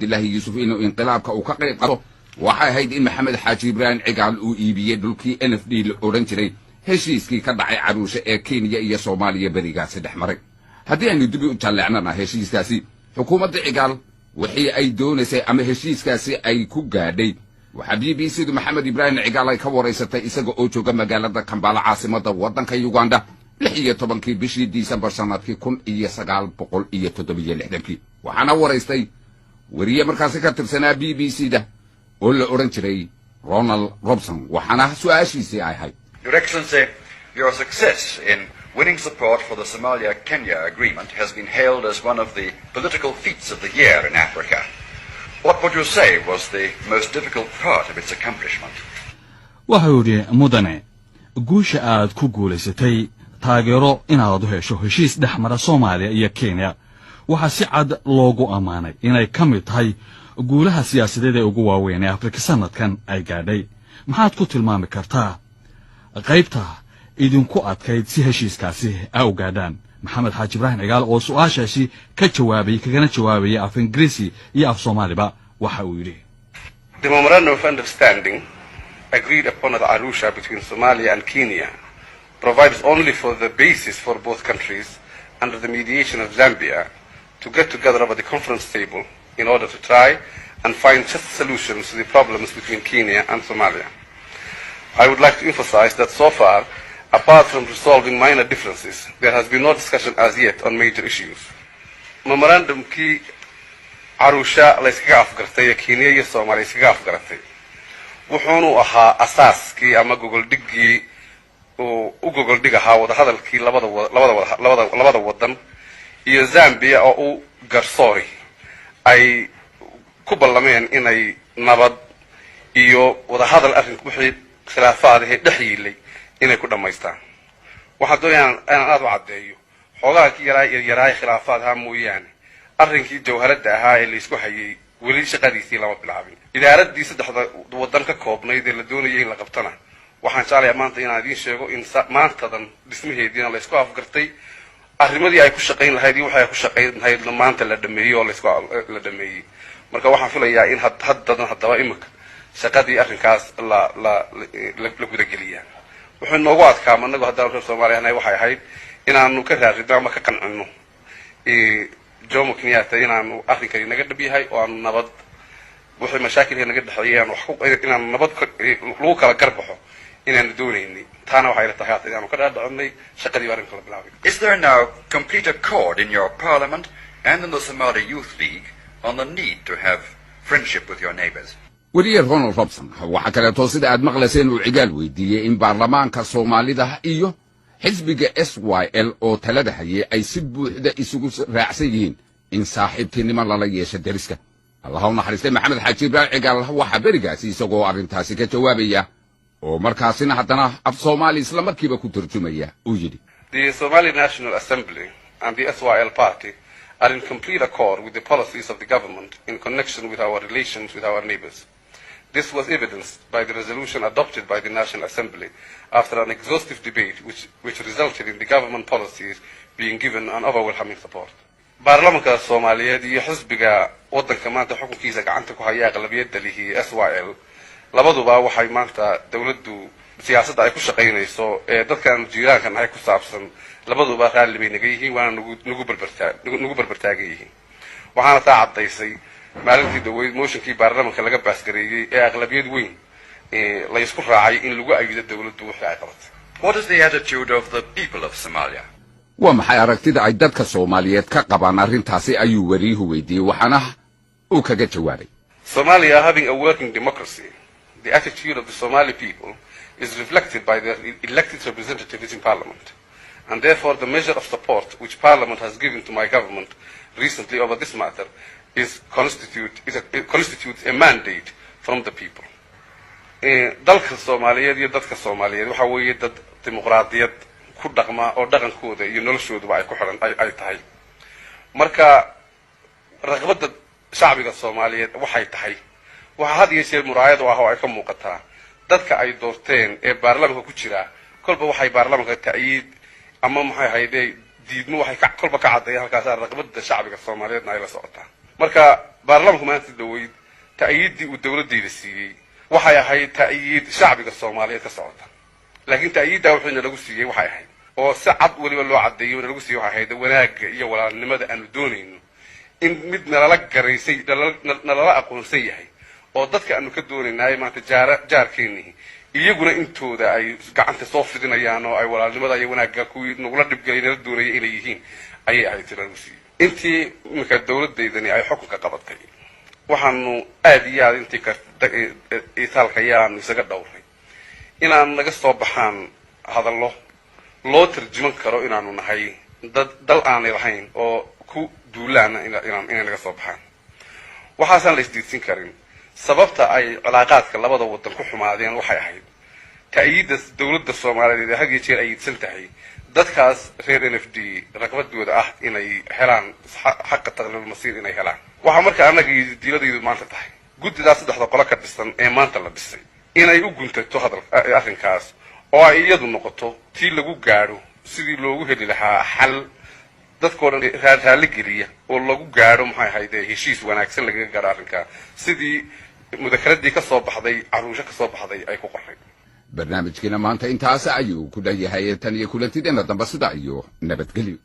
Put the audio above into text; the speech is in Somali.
Cabdilaahi Yuusuf inuu inqilaabka uu ka qayb qato waxay ahayd in Maxamed Xaaji Ibraahim Cigaal uu iibiyey dhulkii NFD la odhan jiray, heshiiskii ka dhacay Caruushe ee Kenya iyo Soomaaliya berigaasi dhex maray. Haddii aynu dibi u jalleecnana heshiiskaasi, xukuumadda Cigaal wixii ay doonaysay ama heshiiskaasi ay ku gaadhay, waxaa BBC du Maxamed Ibraahim Cigaal ay ka waraysatay isaga oo jooga magaalada Kambala, caasimadda waddanka Uganda, 16-kii bishii Disembar sanadkii 1967-kii. Waxaana waraystay weriye markaasi ka tirsanaa BBC da oo la odhan jiray Ronald Robson, waxaana su-aashiisii ay ahayd: Your Excellency, your success in winning support for the Somalia-Kenya agreement has been hailed as one of the political feats of the year in Africa. What would you say was the most difficult part of its accomplishment? Waxau yidhi, mudane, guusha aad ku guulaysatay taageero inaad u hesho heshiis dhex mara Soomaaliya iyo Kenya waxaa si cad loogu ammaanay inay ka mid tahay guulaha siyaasadeed ee ugu waaweyn ee Afrika sanadkan ay gaadhay. Maxaad ku tilmaami kartaa qaybta idinku adkayd si heshiiskaasi a u gaadhaan? Maxamed Xaaji Ibraahim Cigaal oo su-aashaasi ka jawaabayay, kagana jawaabaya af Ingiriisi iyo af Soomaaliba, waxa uu yidhi: The memorandum of understanding agreed upon at Arusha between Somalia and Kenya provides only for the basis for both countries, under the mediation of Zambia, to get together over the conference table in order to try and find just solutions to the problems between Kenya and Somalia. I would like to emphasize that so far, apart from resolving minor differences, there has been no discussion as yet on major issues. Memorandumkii Caruusha la iskaga afgartay ee Kenya iyo Soomaaliya iskaga afgaratay wuxuunu ahaa asaaskii ama gogoldhiggii uu u gogoldhig ahaa wadahadalkii labada wadan iyo Zambia oo u garsoori ay ku ballameen inay nabad iyo wadahadal arrink wixii khilaafaadahee dhex yiilay inay ku dhammaystaan. Waxaan doonaya inaan aada u caddeeyo, xoogaha ki yaraa yaryaraay khilaafaad ahaa mooyaane, arrinkii jawharadda ahaa ee laysku hayay weli shaqadiisii lama bilaabin. Idaaradii saddexda waddan ka koobnayd ee la doonayay in la qabtana, waxaan jeclayaa maanta inaan idiin sheego in maantadan dhismaheediina laysku afgartay, arrimadii ay ku shaqayn lahayd iyo waxay ay ku shaqayn lahaydna maanta la dhameeyey oo laysku la dhameeyey. Marka waxaan filayaa in haddadan haddaba imika shaqadii arrinkaas la gudageliyaa. Wuxuu inoogu adkaama annagu haddaan reer Soomaaliya nahay waxay ahayd inaanu ka raaridno ama ka qancino Jomo Kenyatta inaanu arrinkani naga dhab yahay oo aanu nabad wixii mashaakilka naga dhexeeyay aanu wax ku inaanu nabad lagu kala garbaxo inaanu doonaynay. Taana waxay ila tahay haatan inaanu ka dhaadhacinay, shaqadii baa arrinka la bilaabay. Is there now complete accord in your parliament and in the Somali Youth League on the need to have friendship with your neighbors? Weriye Ronald Robson waxaa kaleeto, sida aad maqlayseen, uu Cigaal weydiiyey in baarlamaanka Soomaalida iyo xisbiga SYL oo talada hayay ay si buuxda isugu raacsan yihiin in saaxiibtinimo lala yeesho deriska. Allaha u naxariistay Maxamed Xaaji Ibraahim Cigaal waxaa berigaasi isagoo arrintaasi ka jawaabaya oo markaasina haddana af Soomaali isla markiiba ku turjumaya uu yidhi: The Somali National Assembly and the SYL party are in complete accord with the policies of the government in connection with our relations with our neighbors. This was evidenced by the resolution adopted by the National Assembly after an exhaustive debate which resulted in the government policies being given an overwhelming support. Baarlamanka Soomaaliyeed iyo xisbiga waddanka maanta xukunkiisa gacanta ku haya aqlabiyadda lihi, SYL, labaduba waxay maanta dawladdu siyaasadda ay ku shaqaynayso ee dadkan jiiraanka nahay ku saabsan labaduba raalli bay naga yihiin, waana nagu berbertaagan yihiin. Waxaana taa caddaysay maalintii dhaweyd motionkii baarlamanka laga baasgareeyey ee aqlabiyad weyn la isku raacay in lagu ayido dawladdu wixii ay qabatay. What is the attitude of the people of Somalia? Waa maxay aragtida ay dadka Soomaaliyeed ka qabaan arrintaasi, ayuu wariyuhu weydiiyey, waxaana uu kaga jawaabay: Somalia having a working democracy, the attitude of the Somali people is reflected by their elected representatives in parliament. And therefore the measure of support which parliament has given to my government recently over this matter constitutes a mandate from the people. Dalka Soomaaliyeed iyo dadka Soomaaliyeed waxa weeye dad dimuqraadiyad ku dhaqma oo dhaqankooda iyo noloshooduba ay ku xidhan ay tahay. Marka raqbadda shacbiga Soomaaliyeed waxay tahay waxaa had iyo jeer muraayad u ah oo ay ka muuqataa dadka ay doorteen ee baarlamanka ku jira. Kolba waxay baarlamanka ta'yiid ama maxay hayde diidmo waxay kolba ka caddeeyaan halkaasa raqbadda shacbiga Soomaaliyeedna ay la socotaa. Marka Baarlamaanku maanta dhaweyd ta'yiiddii uu dowladayda siiyey waxay ahayd ta'yiid shacbiga Soomaaliyeed ka socota, laakiin ta'yiiddaa wixiina lagu siiyey waxay ahayd, oo si cad weliba loo caddeeyo na lagu siiyey, waxay ahayd wanaagga iyo walaalnimada aanu doonayno in mid nalala garaysay, nalala aqoonsan yahay, oo dadka aanu ka doonaynaayo maanta jaara jaarkeennii iyaguna intooda ay gacanta soo fidinayaan oo ay walaalnimada iyo wanaagga kuwii nagula dhibgelay nala doonaya inay yihiin ayay ahayd si lagu siiyey. Intii iminka dowladdaydani ay xukunka qabatay, waxaanu aada iyo aada intii itaalka yaanu isaga dhowray inaan naga soo baxaan hadallo loo tarjuman karo inaanu nahay dad dal aanay lahayn oo ku duulaana inay naga soo baxaan. Waxaasaan la isdiidsin karin. Sababta ay cilaaqaadka labada waddan ku xumaadeen waxay ahayd ta'yiidda dowladda Soomaaliyeed ee had iyo jeer ayiidsan tahay dadkaas reer NFD raqbadooda ah inay helaan xaqa taqriirulmasiir inay helaan. Waxaa marka annaga diiladaydu maanta tahay guddidaas saddexda qolo ka dhisan ee maanta la dhisay inay u guntato hadal arrinkaas oo ay iyadu noqoto tii lagu gaadho sidii loogu heli lahaa xal dadkoo dhan raalli geliya oo lagu gaadho, maxay ahayde, heshiis wanaagsan lagaga gaadho arrinkaa, sidii mudakaradii ka soo baxday Caruusho ka soo baxday ay ku qoray. Barnaamijkiina maanta intaas ayuu ku dhan yahay. Tan iyo kulantideenna dambe, sida iyo nabadgelyo.